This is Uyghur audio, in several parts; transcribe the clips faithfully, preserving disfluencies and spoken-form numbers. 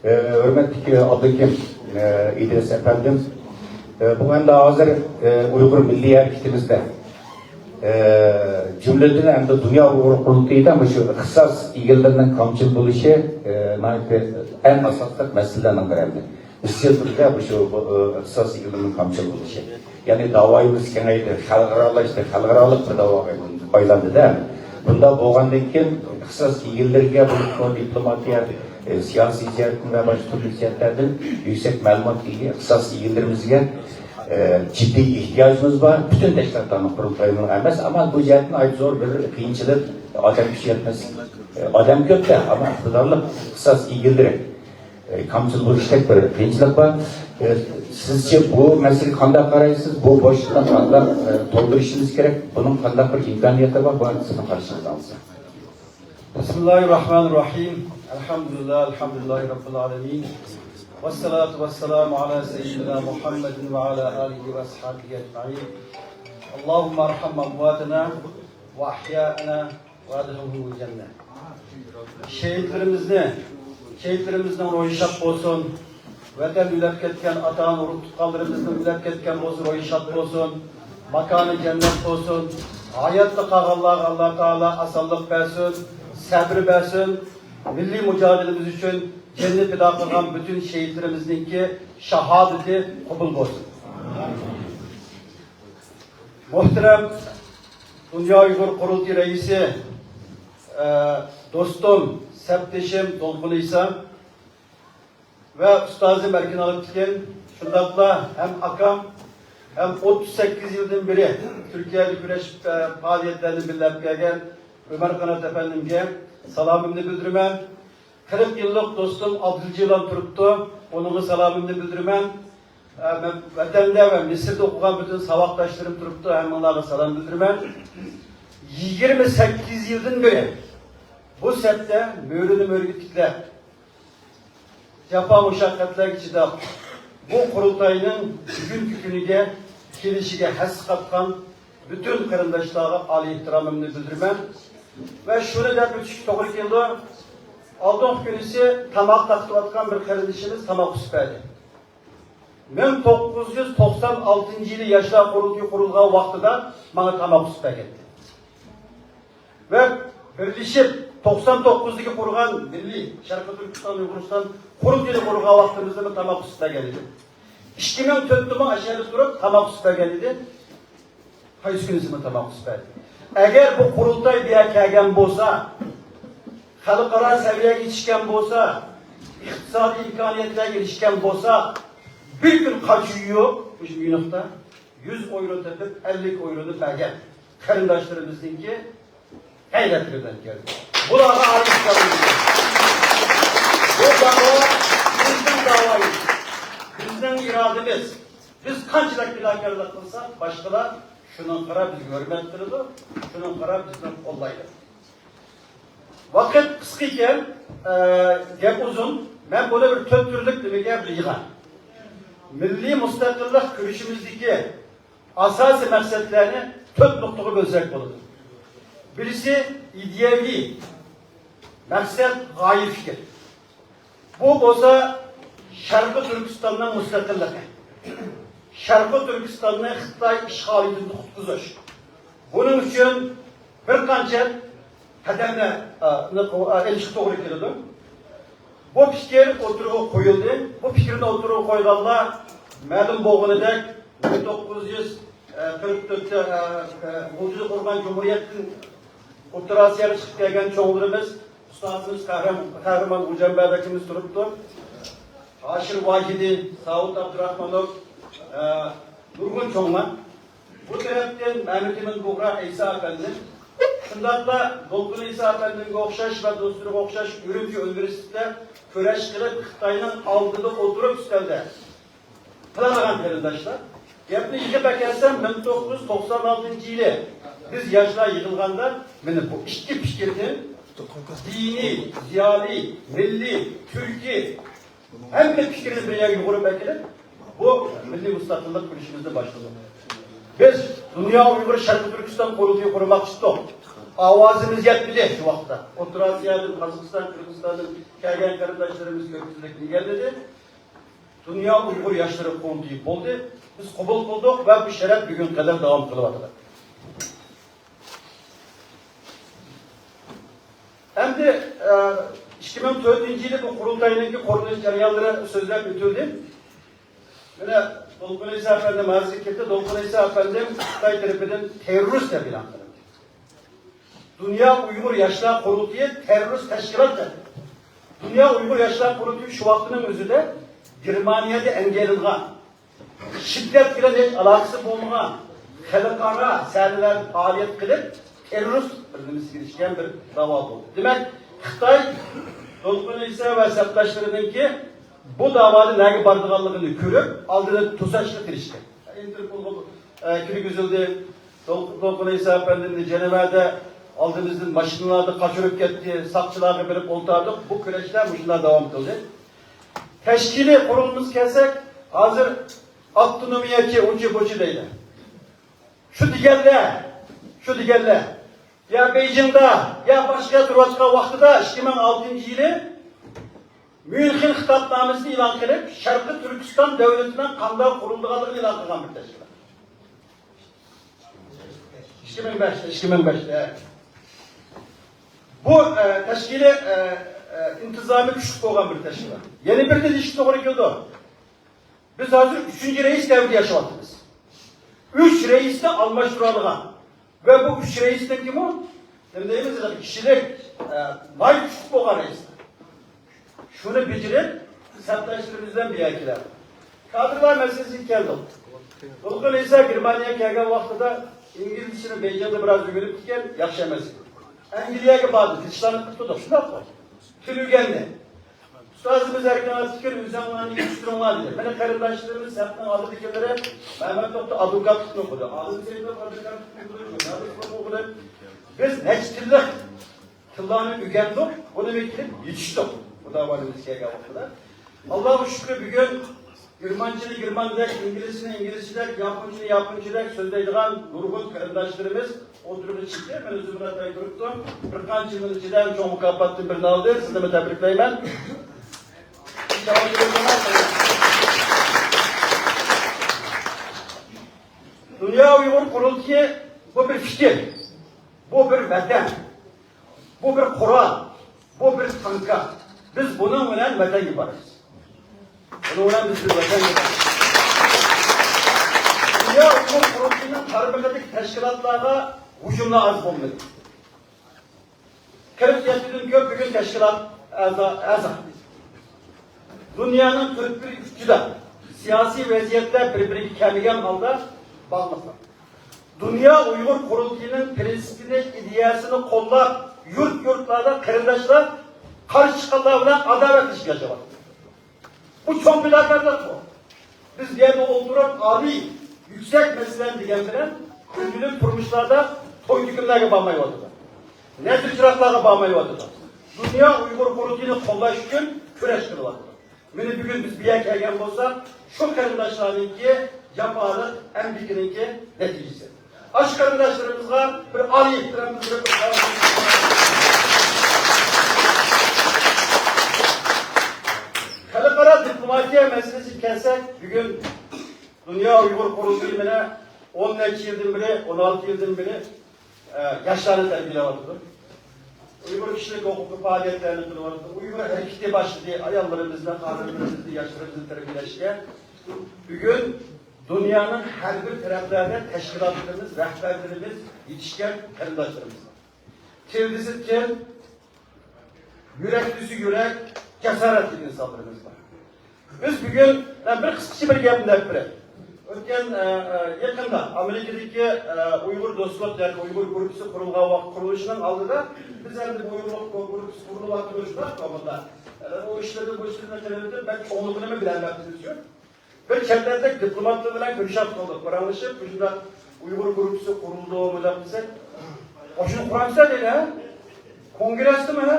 ئە، ھۆرمەتلىك ئابلىكىم، ئە، ئىدرىس ئەپەندىم، ئە، بۇ ئەمدى ھازىر، ئە، ئۇيغۇر مىللىي ھەرىكىتىمىزدە، ئە، جۈملىدىن ئەمدى دۇنيا ئۇيغۇر قۇرۇلتىيىدا مۇشۇ ئىختىساس ئىگىلىرىنىڭ كامچىل بولۇشى، ئە، ناھايىتى ئەڭ ئاساسلىق مەسىلىلەرنىڭ بىرى ئەمدى. ئىزچىل تۈردە مۇشۇ، بۇ، ئە، ئىختىساس ئىگىلىرىنىڭ كامچىل بولۇشى. يەنى داۋايىمىز كېڭەيدى، خەلقئارالاشتى، خەلقئارالىق بىر داۋاغا ئايلاندى-دە. بۇنداق بولغاندىن كېيىن ئىختىساس ئىگىلىرىگە بولۇپمۇ دىپلوماتىيە، ئى، سىياسىي جەھەتتىن ۋە باشقا تۈرلۈك جەھەتلەردىن يۈكسەك مەلۇماتقا ئىگە ئىختىساس ئىگىلىرىمىزگە، ئى، جىددىي ئېھتىياجىمىز بار. پۈتۈن تەشكىلاتلارنىڭ قۇرۇلتىيىنىڭ ئەمەس، ئەمما بۇ جەھەتتىن ئايرى زور بىر قىيىنچىلىق، ئادەم كۈچى يەتمەسلىك، ئى، ئادەم كۆپ-تە، ئەمما ئىقتىدارلىق ئىختىساس ئىگىلىرى ئى، كامچىل بولۇشتەك بىر قىيىنچىلىق بار. ئى، سىزچە بۇ مەسىلىگە قانداق قارايسىز؟ بۇ بوشلۇقنى قانداق، ئى، تولدۇرۇشىمىز كېرەك؟ بۇنىڭ قانداق بىر ئىمكانىيەتلىرى بار؟ بۇ ھەقتە سىزنىڭ قارىشىڭىزنى ئاڭلىساق. بىسمىللاھىررەھمانىررەھىم. ئەلھەمدۇلىللا، ئەلھەمدۇلىللاھى رەببىل ئالەمىن. ۋەسسالاتۇ ۋەسسالامۇ ئالا سەييىدىنا مۇھەممەدىن ۋە ئالا ئالىھى ۋە ئەسھابىھى ئەجمەئىن. ئاللاھۇممە ئەرھەم ئەمۋاتەنا ۋە ئەھيائەنا ۋە ئەدخىلھۇمۇل جەننە. شېھىتلىرىمىزنى، شېھىتلىرىمىزنىڭ روھى شاد بولسۇن. ۋەتەندىن ئۆلۈپ كەتكەن، ئاتا-ئانا، ئۇرۇق-تۇغقانلىرىمىزنىڭ ئۆلۈپ كەتكەن بولسا، روھى شاد بولسۇن. ماكانى جەننەت بولسۇن. ھاياتتا قالغانلارغا ئاللا تائالا ئاسانلىق بەرسۇن، سەبرى بەرسۇن. مىللىي مۇجادىلىمىز ئۈچۈن جېنىنى پىدا قىلغان پۈتۈن شېھىتلىرىمىزنىڭكى شاھادىتى قوبۇل بولسۇن. مۆھتەرەم دۇنيا ئۇيغۇر قۇرۇلتىيى رەئىسى، ئە، دوستۇم، سەپدىشىم دولقۇن ئىسا ۋە ئۇستازىم ئەركىن ئالپتېكىن، شۇنداقلا ھەم ئاكام، ھەم ئوتتۇز سەككىز يىلدىن بېرى تۈركىيەدە كۈرەش، ئە، پائالىيەتلەرنى بىللە ئېلىپ كەلگەن ئۆمەر قانات ئەپەندىمگە سالامىمنى بىلدۈرىمەن. قىرىق يىللىق دوستۇم ئابدۇلجېلال تۇرۇپتۇ، ئۇنىڭغا سالامىمنى بىلدۈرىمەن. ئە، مەن ۋەتەندە ۋە مىسىردا ئوقۇغان پۈتۈن ساۋاقداشلىرىم تۇرۇپتۇ، ھەممىڭلارغا سالام بىلدۈرىمەن. يىگىرمە سەككىز يىلدىن بېرى بۇ سەپتە مۈرىنى مۈرىگە تىكلەپ، جاپا مۇشەققەتلەرگە چىداپ، بۇ قۇرۇلتاينىڭ بۈگۈنكى كۈنىگە كېلىشىگە ھەسسە قاتقان پۈتۈن قېرىنداشلارغا ئالىي ئېھتىرامىمنى بىلدۈرىمەن. ۋە شۇنى دەپ ئۆتۈشكە توغرا كېلىدۇ، ئالدىنقى كۈنىسى تاماق تارتىۋاتقان بىر قېرىندىشىمىز تاماق ئۇسۇپ بەردى. مىڭ توققۇز يۈز توقسان ئالتىنچى يىلى ياشلار قۇرۇلتىيى قۇرۇلغان ۋاقتىدا ماڭا تاماق ئۇسۇپ بەرگەنىدى. ۋە بىرلىشىپ، توقسان توققۇزدىكى قۇرغان مىللىي شەرقىي تۈركىستان ئۇيغۇرىستان قۇرۇلتىيىنى قۇرغان ۋاقتىمىزدىمۇ تاماق ئۇسۇپ بەرگەنىدى. ئىككى مىڭ تۆتتىمۇ ئاشۇ يەردە تۇرۇپ تاماق ئۇسۇپ بەرگەنىدى. قايسى كۈنىسىمۇ تاماق ئۇسۇپ بەردى. ئەگەر بۇ قۇرۇلتاي بۇ يەرگە كەلگەن بولسا، خەلقئارا سەۋىيەگە يېتىشكەن بولسا، ئىقتىسادىي ئىمكانىيەتلەرگە ئېرىشكەن بولسا، بىر كۈن قاچا يۇيۇپ، مۇشۇ مۇينۇقتا يۈز ئويرو تېپىپ، ئەللىك ئويرونى بەرگەن قېرىنداشلىرىمىزنىڭكى غەيرەتلىرىدىن كەلدى. بۇلارغا ئايرىم بۇ داۋا بىزنىڭ داۋايىمىز، بىزنىڭ ئىرادىمىز. بىز قانچىلىك پىداكارلىق قىلساق، باشقىلار شۇنىڭغا قاراپ بىزگە ھۆرمەت قىلىدۇ، شۇنىڭغا قاراپ بىزنى قوللايدۇ. ۋاقىت قىسقا ئىكەن، ئە، گەپ ئۇزۇن. مەن بۇنى بىر تۆت تۈرلۈك نېمىگە يىغغان. مىللىي مۇستەقىللىق كۈرىشىمىزدىكى ئاساسىي مەقسەتلەرنى تۆت نۇقتىغا بۆلسەك بولىدۇ. بىرسى ئىدىيەۋى مەقسەت، غايە، پىكىر. بۇ بولسا شەرقىي تۈركىستاننىڭ مۇستەقىللىقى، شەرقىي تۈركىستاننى خىتاي ئىشغالىيىتىدىن قۇتقۇزۇش. بۇنىڭ ئۈچۈن بىر قانچە قەدەملەر، ئا، نى قو-، ئا، ئېلىشقا توغرا كېلىدۇ. بۇ پىكىر ئوتتۇرىغا قويۇلدى. بۇ پىكىرنى ئوتتۇرىغا قويغانلار، مەلۇم بولغىنىدەك، مىڭ توققۇز يۈز قىرىق تۆتتە، ئە، ئە، ۋۇجۇدقا قۇرغان جۇمھۇرىيەتتىن ئوتتۇرا ئاسىياغا چىقىپ كەلگەن چوڭلىرىمىز، ئۇستازىمىز قەھرەم-، قەھرىمان غوجامبەگ ئاكىمىز تۇرۇپتۇ. ھاشىر ۋاھىدى، ساۋۇت ئابدۇراخمانوف، ئە، نۇرغۇن چوڭلار. بۇ تەرەپتىن مەمتىمىن بۇغرا ئەيسا ئەپەندى، شۇنداقلا دولقۇن ئەيسا ئەپەندىمگە ئوخشاش ۋە دوستلىرىغا ئوخشاش ئۈرۈمچى ئۇنىۋېرسىتېتىدا كۈرەش قىلىپ، خىتاينىڭ ئالدىدا ئولتۇرۇپ ئۈستەلدە قىلىدىغان قېرىنداشلار. گەپنى يىغىپ ئەكەلسەم، مىڭ توققۇز يۈز توقسان ئالتىنچى يىلى بىز ياشلار يىغىلغاندا، مانا بۇ ئىككى پىكىرنى، دىنىي، زىيالىي، مىللىي، تۈركىي، ھەممە پىكىرنى بىر يەرگە يۇغۇرۇپ ئەكېلىپ، بۇ مىللىي مۇستەقىللىق كۈرىشىمىزنى باشلىدۇق. بىز دۇنيا ئۇيغۇر شەرقىي تۈركىستان قۇرۇلتىيى قۇرماقچى ئىدۇق. ئاۋازىمىز يەتمىدى شۇ ۋاقىتتا. ئوتتۇرا ئاسىيادىن، قازاقىستان، قىرغىزىستاندىن كەلگەن قېرىنداشلىرىمىز كۆپچىلىكنى ئىگىلىدى. دۇنيا ئۇيغۇر ياشلىرى قۇرۇلتىيى بولدى. بىز قوبۇل قىلدۇق ۋە بۇ شەرەپ بۈگۈنگە قەدەر داۋام قىلىۋاتىدۇ. ئەمدى، ئە، ئىككى مىڭ تۆتىنچى يىلى بۇ قۇرۇلتاينىڭكى قۇرۇلۇش جەريانلىرى سۆزلەپ ئۆتۈلدى. مانا، دولقۇن ئەيسا ئەپەندىم ھازىر كىردى. دولقۇن ئەيسا ئەپەندىم خىتاي تەرىپىدىن تېررورىست دەپ ئېلان قىلىندى. دۇنيا ئۇيغۇر ياشلار قۇرۇلتىيى تېررورىست تەشكىلات دەپ. دۇنيا ئۇيغۇر ياشلار قۇرۇلتىيى شۇ ۋاقىتنىڭ ئۆزىدە گېرمانىيەدە ئەنگلىيەدە شىددەت بىلەن ھېچ ئالاقىسى بولمىغان، خەلقئارا سەھنىلەردە پائالىيەت قىلىپ، تېررورىست بىرلىمىسىگە ئېرىشكەن بىر داۋا بولدى. دېمەك، خىتاي دولقۇن ئەيسا ۋە سەپداشلىرىنىڭكى بۇ داۋادا نەگە بارىدىغانلىقىنى كۆرۈپ، ئالدىدا توساشقا تىرىشكەن. ئىنتېرپولغا، ئە، كىرگۈزۈلدى. دول-، دولقۇن ئەيسا ئەپەندىمنى جەنۋەدە ئالدىمىزدىن ماشىنىلاردا قاچۇرۇپ كەتتى، ساقچىلارغا بېرىپ ئولتۇردۇق. بۇ كۈرەشلەر مۇشۇنداق داۋام قىلدى. تەشكىلىي قۇرۇلمىسىغا كەلسەك، ھازىر ئاپتونومىيەچى، ئۇچى بۇچى دەيدۇ. شۇ دېگەنلەر، شۇ دېگەنلەر يا بېيجىڭدا، يا باشقا يەردە تۇرۇۋاتقان ۋاقتىدا ئىككى مىڭ ئالتىنچى يىلى ميۇنخېن خىتابنامىسىنى ئېلان قىلىپ، شەرقىي تۈركىستان دۆلىتىنىڭ قانداق قۇرۇلىدىغانلىقىنى ئېلان قىلغان بىر تەشكىلات. ئىككى مىڭ بەشتە، ئىككى مىڭ بەشتە. بۇ، ئە، تەشكىلىي، ئە، ئە، ئىنتىزامى كۈچلۈك بولغان بىر تەشكىلات. يەنە بىر دېيىشكە توغرا كېلىدۇ. بىز ھازىر ئۈچىنچى رەئىس دەۋرىدە ياشاۋاتىمىز. ئۈچ رەئىسنى ئالماشتۇرالىغان ۋە بۇ ئۈچ رەئىسنىڭكىمۇ، نېمە دەيمىز، كىشىلىك، ئە، ماي كۈچلۈك بولغان رەئىسلەر. شۇنى بېجىرىپ، سەپداشلىرىمىز بىلەن بىر يەرگە كېلەر. كادىرلار مەسىلىسىگە كەلدۇق. دولقۇن ئەيسا گېرمانىيەگە كەلگەن ۋاقتىدا ئىنگلىزچىنى بېيجىڭدا بىراز ئۆگىنىپتىكەن، ياخشى ئەمەس ئىدى. ئەنگلىيەگە باردى، تىنچلانىپ تۇردۇق، شۇنداققۇ؟ تىل ئۆگەندى. ئۇستازىمىز ئەركىن ئاتىكىر ئۆزۈڭلارنى يېتىشتۈرۈڭلار دېدى. مانا قېرىنداشلىرىمىز سەپنىڭ ئالدىدىكىلىرى مەمەت توختى ئادۋوكاتلىقنى ئوقۇدى. ئالىم سېيىتوف ئادۋوكاتلىقنى ئوقۇدى، ژۇرنالىستلىقنى ئوقۇدى. بىز نەچچە تىللىق تىللارنى ئۆگەندۇق، بۇنى بىلىپ يېتىشتۇق. خۇدا بالىمىز كەلگەن ۋاقتىدا. ئاللاغا شۈكرى، بۈگۈن گېرمانچىنى گېرماندەك، ئىنگلىزچىنى ئىنگلىزچىدەك، ياپونچىنى ياپونچىدەك سۆزلەيدىغان نۇرغۇن قېرىنداشلىرىمىز ئوتتۇرىغا چىقتى. مەن ئۆزۈممۇ ئاتاي تۇرۇپتۇ. بىر قانچە يىلنىڭ ئىچىدە ئەڭ چوڭ مۇكاپاتتىن بىرىنى ئالدى. سىزنىمۇ تەبرىكلەيمەن. دۇنيا ئۇيغۇر قۇرۇلتىيى، بۇ بىر پىكىر، بۇ بىر ۋەتەن، بۇ بىر قورال، بۇ بىر تانكا. بىز بۇنىڭ بىلەن ۋەتەنگە بارىمىز. بۇنىڭ بىلەن بىز بىر ۋەتەنگە بارىمىز. دۇنيا ئۇيغۇر قۇرۇلتىيىنىڭ تارمىقىدىكى تەشكىلاتلارغا ھۇجۇملار ئاز بولمىدى. قىرىق يەتتىدىن كۆپ بۈگۈن تەشكىلات ئەزا، ئەزا. دۇنيانىڭ تۆت بىر ئۇچىدا سىياسىي ۋەزىيەتلەر بىر-بىرىگە كەلمىگەن ھالدا باغلىقلار. دۇنيا ئۇيغۇر قۇرۇلتىيىنىڭ پىرىنسىپىنى، ئىدىيەسىنى قوللاپ، يۇرت-يۇرتلاردا قېرىنداشلار قارشى چىققانلار بىلەن ئاداۋەتلىشىپ ياشاۋاتىدۇ. بۇ چوڭ پىداكارلىق بۇ. بىز بۇ يەردە ئولتۇرۇپ، ئالىي، يۈكسەك مەسىلىلەرنى دېگەن بىلەن، كۈندىلىك تۇرمۇشلاردا توي-تۆكۈنلەرگە بارمايۋاتىدۇ. نەزىر-چىراغلارغا بارمايۋاتىدۇ. دۇنيا ئۇيغۇر قۇرۇلتىيىنى قوللاش ئۈچۈن كۈرەش قىلىۋاتىدۇ. مانا بۈگۈن بىز بۇ يەرگە كەلگەن بولساق، شۇ قېرىنداشلارنىڭكى جاپالىق ئەمگىكىنىڭكى نەتىجىسى. ئاشۇ قېرىنداشلىرىمىزغا بىر ئالىي ئېھتىرام بىلدۈرۈپ، خەلقئارا دىپلوماتىيە مەسىلىسىگە كەلسەك، بۈگۈن دۇنيا ئۇيغۇر قۇرۇلتىيى مانا ئون نەچچە يىلدىن بېرى، ئون ئالتە يىلدىن بېرى، ئە، ياشلارنى تەربىيەلەۋاتىدۇ. ئۇيغۇر كىشىلىك ھوقۇقى پائالىيەتلەرنى قىلىۋاتىدۇ. ئۇيغۇر ھەرىكىتى باشلىدى. ئاياللىرىمىزنى، خانىملىرىمىزنى، ياشلىرىمىزنى تەربىيەلەشكە. بۈگۈن دۇنيانىڭ ھەر بىر تەرەپلەردە تەشكىلاتلىرىمىز، رەھبەرلىرىمىز يېتىشكەن قېرىنداشلىرىمىز بار. تىل دېسە تىل، يۈرەك دېسە يۈرەك، جاسارەتلىك ئىنسانلىرىمىز بار. بىز بۈگۈن، مەن بىر قىسقىچە بىر گەپنى دەپ بېرەي. ئۆتكەن، ئە، ئە، يېقىندا ئامېرىكىدىكى، ئە، ئۇيغۇر دوستلۇق ياكى ئۇيغۇر گۇرۇپپىسى قۇرۇلغان ۋاقىت، قۇرۇلۇشىنىڭ ئالدىدا بىز ئەمدى بۇ ئۇيغۇر گۇرۇپپىسى قۇرۇلۇۋاتىدۇ، شۇنداققۇ؟ ئۇ ئىشلىرىدىن، بۇ ئىشلىرىدىن قېرىۋېتىپ، بەك چوڭلۇقىنىمۇ بىلەلمەپتىمىز شۇ. بىر چەت ئەللىك دىپلوماتلار بىلەن كۆرۈشۈپ قالدۇق، پاراڭلىشىپ، مۇشۇنداق ئۇيغۇر گۇرۇپپىسى قۇرۇلدىمۇ دەپ دېسەك، ئاشۇنى قۇرامسىلەر دەيدۇ، ھە؟ كونگرېستىمۇ، ھە؟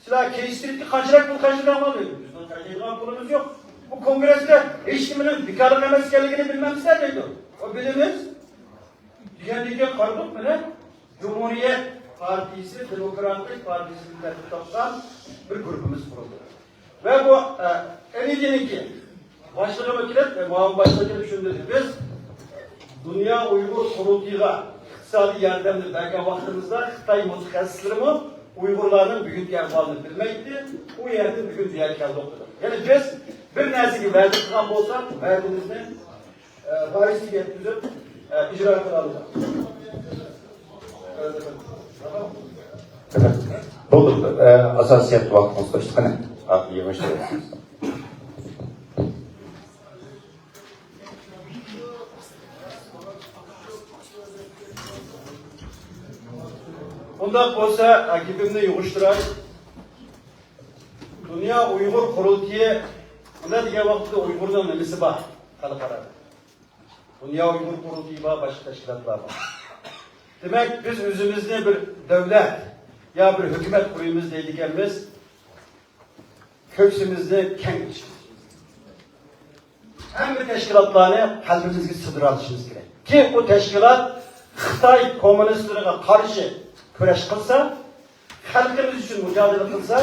سىلەر كېيسترىتكە قانچىلىك پۇل خەجلىگەن دەيدۇ. بىزنىڭ خەجلەيدىغان پۇلىمىز يوق. بۇ كونگرېستا ھېچنېمىنىڭ بىكارلىق ئەمەسلىكىنى بىلمەمسىلەر دەيدۇ. ئۇ بىلىمىز دېگەندىن كېيىن قارىدۇق، مانا. جۇمھۇرىيەت پارتىيىسى، دېموكراتىك پارتىيىسى بىلەن تۇتاشقان بىر گۇرۇپپىمىز قۇرۇلدى. ۋە بۇ، ئە، ئېلىدىنىڭكى باشلىقىمۇ كېلىپ، ئە، مۇئاۋىن باشلىقى كېلىپ شۇنداق دېدى، بىز دۇنيا ئۇيغۇر قۇرۇلتىيىغا ئىقتىسادىي ياردەمنى بەرگەن ۋاقتىمىزدا خىتاي مۇتەخەسسىسلىرىمۇ ئۇيغۇرلارنىڭ بۈگۈنكى ئەھۋالىنى بىلمەيتتى، ئۇ يەردىن بۈگۈن بۇ يەرگە كەلدۇق دېدى. يەنى بىز بىر نەرسىگە ۋەدە قىلغان بولساق، ۋەدىمىزنى ئە، پارىژغا يەتكۈزۈپ، ئە، ئىجرا قىلالىدۇق. بولدى، ئە، ئاساسىيەت ۋاقتىمىز توشتى، قېنى، يىغىشتۇرۇڭ. ئۇنداق بولسا، ئە، گېپىمنى يىغىشتۇراي. دۇنيا ئۇيغۇر قۇرۇلتىيى، ئۇنداق دېگەن ۋاقىتتا ئۇيغۇرنىڭ نېمىسى بار خەلقئارادا؟ دۇنيا ئۇيغۇر قۇرۇلتىيى بار، باشقا تەشكىلاتلار بار. دېمەك، بىز ئۆزىمىزنى بىر دۆلەت يا بىر ھۆكۈمەت قۇرىمىز دەيدىكەنمىز، كۆكسىمىزنى كەڭ ئېچىشىمىز، ھەممە تەشكىلاتلارنى قەلبىمىزگە سىغدۇرالىشىمىز كېرەك. كىم ئۇ تەشكىلات خىتاي كوممۇنىستلىرىغا قارشى كۈرەش قىلسا، خەلقىمىز ئۈچۈن مۇجادىلە قىلسا،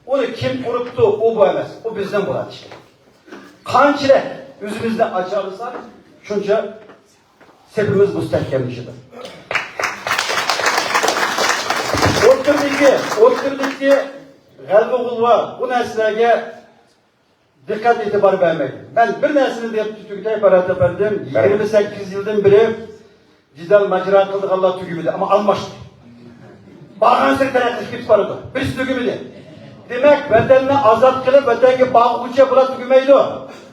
ئۇنى كىم قۇرۇپتۇ، ئۇ بۇ ئەمەس، ئۇ بىزنىڭ بولاتتى. قانچىلىك ئۆزىمىزنى ئاچالىساق، شۇنچە سېپىمىز مۇستەھكەملىشىدۇ. ئوتتۇرىدىكى، ئوتتۇرىدىكى غەلۋە غۇلۋا بۇ نەرسىلەرگە دىققەت ئېتىبار بەرمەيدۇ. مەن بىر نەرسىنى دەپ تۈگىتەي، پەرھات ئەپەندىم. بەرمەيدۇ. يىگىرمە سەككىز يىلدىن بېرى جېدەل ماجىرا قىلىدىغانلار تۈگىمىدى، ئەمما ئالماشتى. بارغانسېرى تەرەققىي قىلىپ بارىدۇ. بىرسى تۈگىمىدى. دېمەك، ۋەتەننى ئازاد قىلىپ، ۋەتەنگە بارغۇچە بۇلار تۈگىمەيدۇ.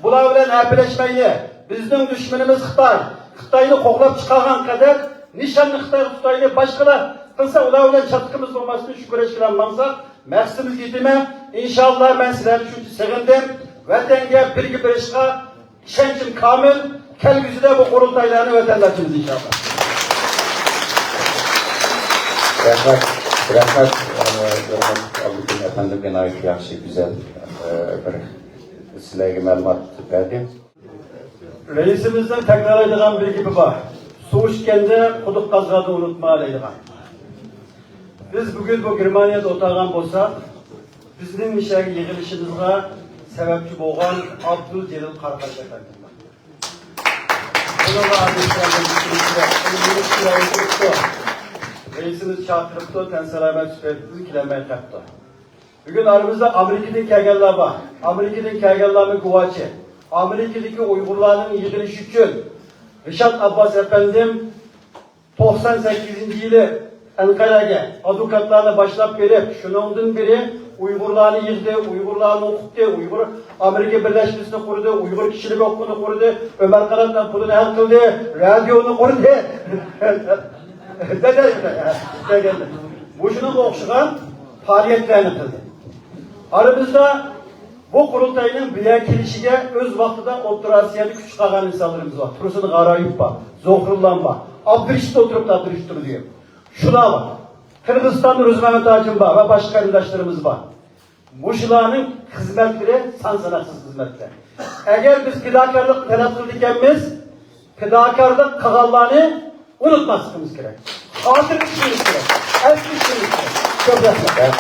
بۇلار بىلەن ھەپىلەشمەيلى. بىزنىڭ دۈشمىنىمىز خىتاي. خىتاينى قوغلاپ چىقارغان قەدەر نىشاننى خىتايغا تۇتايلى. باشقىلار قىلسا، ئۇلار بىلەن چاتىقىمىز بولماستىن، شۇ كۈرەشكە ماڭساق، مەقسىتىمىزگە يېتىمەن. ئىنشاللا، مەن سىلەرنى شۇنچە سېغىندىم. ۋەتەنگە بىرگە بېرىشقا ئىشەنچىم كامىل. كەلگۈسىدە بۇ قۇرۇلتايلارنى ۋەتەنداشىمىز ئىنشاللا. رەھمەت، رەھمەت، ئە، ھۆرمەتلىك ئابلىكىم ئەپەندىمگە ناھايىتى ياخشى، گۈزەل، ئە، بىر سىلەرگە مەلۇمات بەردى. رەئىسىمىزنىڭ تەكرارلايدىغان بىر گېپى بار. سۇ ئىچكەندە قۇدۇق قازغاننى ئۇنتۇما دەيدىغان. بىز بۈگۈن بۇ گېرمانىيەدە ئولتۇرغان بولساق، بىزنىڭ مۇشۇ يەرگە يىغىلىشىمىزغا سەۋەبچى بولغان ئابدۇل جېلىل قاراقاش ئەپەندىم بار. بۇنىڭغا ئايرىم رەھمىتىمىز كېلىپ، رەئىسىمىز چاقىرىپتۇ، تەن سالامەت سۈپەتىدىن كېلەلمەي قاپتۇ. بۈگۈن ئارىمىزدا ئامېرىكىدىن كەلگەنلەر بار. ئامېرىكىدىن كەلگەنلەرمۇ گۇۋاھچى. ئامېرىكىدىكى ئۇيغۇرلارنىڭ يىغىلىشى ئۈچۈن رىشات ئابباس ئەپەندىم توقسان سەككىزىنچى يىلى ئەنقەرەگە ئادۋوكاتلارنى باشلاپ بېرىپ، شۇنىڭدىن بېرى ئۇيغۇرلارنى يىغدى، ئۇيغۇرلارنى ئوقۇتتى، ئۇيغۇر ئامېرىكا بىرلەشمىسىنى قۇردى، ئۇيغۇر كىشىلىك ھوقۇقىنى قۇردى، ئۆمەر قاناتنىڭ پۇلىنى ھەل قىلدى، رادىيونى قۇردى. مۇشۇنىڭغا ئوخشىغان پائالىيەتلەرنى قىلدى. ئارىمىزدا بۇ قۇرۇلتاينىڭ بۇ يەرگە كېلىشىگە ئۆز ۋاقتىدا ئوتتۇرا ئاسىيادا كۈچ چىقارغان ئىنسانلىرىمىز بار. تۇرسۇن غارايېۋ بار، زوھرۇللام بار. ئابدۇرېشىت ئولتۇرۇپتۇ، ئابدۇرېشىت تۇردىيېۋ. شۇلار بار. قىرغىزىستاندا رۇزمەمەت ھاجىم بار ۋە باشقا قېرىنداشلىرىمىز بار. مۇشۇلارنىڭ خىزمەتلىرى سان ساناقسىز خىزمەتلەر. ئەگەر بىز پىداكارلىق تەلەپ قىلىدىكەنمىز، پىداكارلىق قىلغانلارنى ئۇنتۇماسلىقىمىز كېرەك. خاتىرە تۇتۇشىمىز كېرەك. ئەستە تۇتۇشىمىز كېرەك. كۆپ رەھمەت.